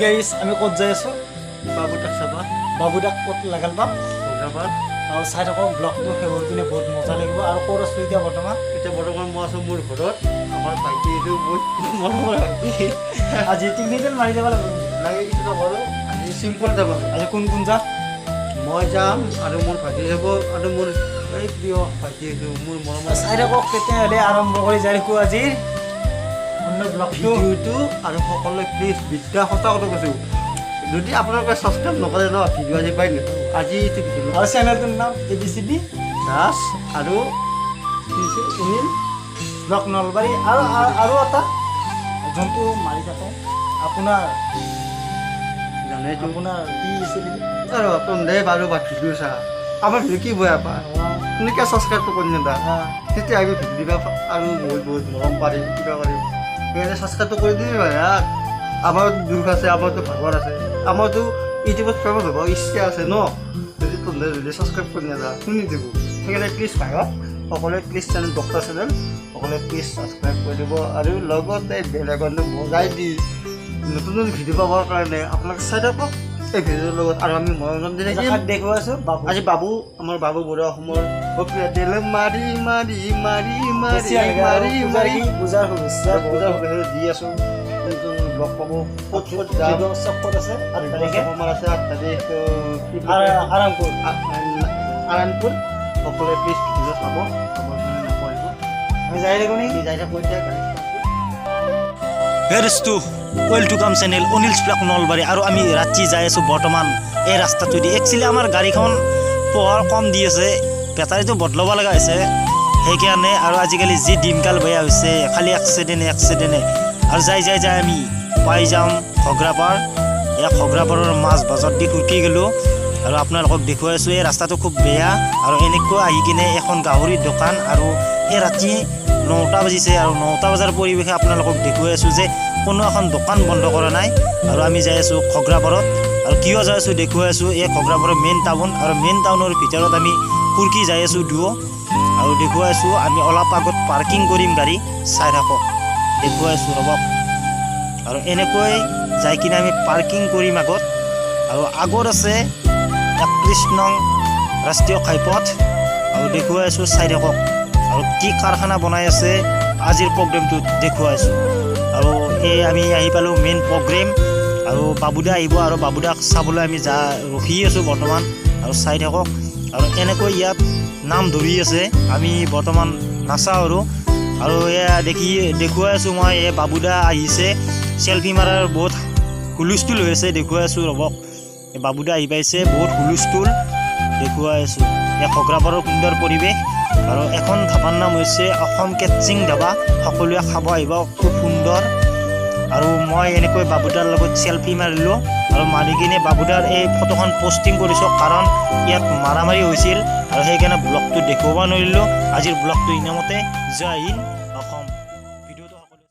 গাইছ, আমি ক'ত যাই আছোঁ? বাবুদাক চাবা। বাবুদাক ক'ত লাগাল পাম? ঘগ্ৰাপাৰ। আৰু চাই থাকক ব্লগটো, শেষৰ পিনে বহুত মজা লাগিব। আৰু ক'ত আছোঁ এতিয়া বৰ্তমান? এতিয়া বৰ্তমান মই আছোঁ মোৰ ঘৰত। আমাৰ ভাইটি, এইটো বহুত মৰমৰ ভাইটি। আজি টেকনিকেল মাৰি যাব লাগিব। লাগে কিছু নকৰোঁ, আজি চিম্পল যাব। আজি কোন কোন যাম? মই যাম আৰু মোৰ ভাইটি যাব আৰু মোৰ এই প্ৰিয় ভাইটি, এইটো মোৰ মৰমৰ। চাই থাকক তেতিয়াহ'লে, আৰম্ভ কৰি যাই থাকোঁ আজিৰ অন্য ব্লগটো। ভিডিঅ'টো। আৰু সকলোৱে প্লিজ, বিদ্যা, সঁচা কথা কৈছোঁ, যদি আপোনালোকে ছাবস্ক্ৰাইব নকৰে ন, ভিডিঅ' আজি পাই নাথাকোঁ। আজি এইটো ভিডিঅ'। আৰু চেনেলটোৰ নাম এবিচিডি দাস আৰু কি আছিল, অনিল ব্লগ নলবাৰী। আৰু এটা যোনটো মাৰি থাকোঁ আপোনাৰ জানেতো। আপোনাৰ কি আছিল? আৰু তন্ধে বাৰু বা ভিডিঅ' চা, আমাৰ ভিডিঅ' কি বেয়া পা, এনেকৈ ছাবস্ক্ৰাইবটো কৰি নিদা, তেতিয়া আমি ভিডিঅ' দিবা আৰু বহুত বহুত মৰম পাৰিম, কিবা পাৰিম। সেইকাৰণে ছাবস্ক্ৰাইবটো কৰি দিবি ভাই। আমাৰো দুখ আছে, আমাৰতো ভাগৰ আছে, আমাৰতো ইউটিউবত ফেমাছ হ'ব ইচ্ছা আছে ন। যদি তন্ধে যদি ছাবস্ক্ৰাইব কৰি নিদা, শুনি দিব। সেইকাৰণে প্লিজ ভাইক সকলোৱে, প্লিজ চেনেল, ডক্টৰ চেনেল, সকলোৱে প্লিজ ছাবস্ক্ৰাইব কৰি দিব আৰু লগতে বেল আইকনটো বজাই দি নতুন নতুন ভিডিঅ' পাবৰ কাৰণে আপোনালোকে চাই থাকক এই ভিডিঅ'টোৰ লগত। আৰু আমি মনোৰঞ্জন দি থাকিম। দেখুৱাই আছোঁ বাবু। আজি বাবু, আমাৰ বাবু বৰুৱা, অসমৰ তেল মাৰি মাৰি মাৰি মাৰি বেছি আহে আৰু মাৰি পূজাৰ মাৰি কি পূজাৰ শুভেচ্ছা। পূজাৰ শুভেচ্ছা দি আছোঁ। নতুন ব্লগ পাব, ক'ত ক'ত যাম। উৎসৱ ক'ত আছে? 8 তাৰিখে। আমাৰ আছে 8 তাৰিখ, কি বুলি কয়? আৰামপুৰ। আৰামপুৰ। সকলোৱে প্লিজ ভিডিঅ' চাব, চাবৰ কাৰণে নকৰিব। আমি যাই থাকোঁ নেকি? আমি যাই থাকোঁ এতিয়া গাড়ী। Here to welcome channel Anil blog Nalbari. আৰু আমি ৰাতি যাই আছোঁ বৰ্তমান এই ৰাস্তাটোদি। একচুৱেলি আমাৰ গাড়ীখন পোহৰ কম দি আছে, বেটাৰীটো বদলাব লগা হৈছে সেইকাৰণে। আৰু আজিকালি যি দিনকাল বেয়া হৈছে, খালি এক্সিডেণ্ট এক্সিডেণ্টে। আৰু যাই যাই যাই আমি পাই যাম ঘগ্ৰাপাৰ। এই ঘগ্ৰাপাৰৰ মাছ বজাৰ দি খুৰকি গ'লোঁ আৰু আপোনালোকক দেখুৱাই আছোঁ। এই ৰাস্তাটো খুব বেয়া আৰু এনেকৈ আহি কিনে এখন গাহৰিৰ দোকান। আৰু এই ৰাতি 9টা বাজিছে আৰু 9টা বজাৰ পৰিৱেশে আপোনালোকক দেখুৱাই আছোঁ যে কোনো এখন দোকান বন্ধ কৰা নাই। আৰু আমি যাই আছোঁ ঘগ্ৰাপাৰত আৰু কিয় যাই আছোঁ দেখুৱাই আছোঁ। এই ঘগ্ৰাপাৰৰ মেইন টাউন আৰু মেইন টাউনৰ ভিতৰত আমি খুৰকি যাই আছোঁ দুয়ো আৰু দেখুৱাই আছোঁ। আমি অলপ আগত পাৰ্কিং কৰিম গাড়ী, চাই থাকক, দেখুৱাই আছোঁ, ৰ'বক। আৰু এনেকৈ যাই কিনে আমি পাৰ্কিং কৰিম আগত। আৰু আগত আছে 31 নং ৰাষ্ট্ৰীয় ঘাইপথ আৰু দেখুৱাই আছোঁ, চাই থাকক। আৰু কি কাৰখানা বনাই আছে আজিৰ প্ৰগ্ৰেমটোত দেখুৱাই আছোঁ। আৰু এই আমি আহি পালোঁ মেইন প্ৰগ্ৰেম আৰু বাবুদা আহিব আৰু বাবুদাক চাবলৈ আমি যা ৰখি আছোঁ বৰ্তমান। আৰু চাই থাকক। আৰু এনেকৈ ইয়াত নাম ধৰি আছে, আমি বৰ্তমান নাচাওঁ। আৰু এয়া দেখি দেখুৱাই আছোঁ মই, এই বাবুদা আহিছে, চেলফি মাৰাৰ বহুত হুলস্থুল হৈ আছে, দেখুৱাই আছোঁ, ৰ'বক। এই বাবুদা আহি পাইছে, বহুত হুলস্থুল, দেখুৱাই আছোঁ। এই ঘগ্ৰাপাৰৰ সুন্দৰ পৰিৱেশ। আৰু এখন ধাবাৰ নাম হৈছে অসম কেটচিং ধাবা, সকলোৱে খাব আহিব, খুব সুন্দৰ। আৰু মই এনেকৈ বাবুদাৰ লগত চেলফি মাৰিলোঁ আৰু মাৰি কিনে বাবুদাৰ এই ফটোখন পষ্টিং কৰিছোঁ, কাৰণ ইয়াত মাৰামাৰি হৈছিল আৰু সেইকাৰণে ব্লগটো দেখুৱাব নোৱাৰিলোঁ। আজিৰ ব্লগটো ইনামতে। জয় হিন্দ।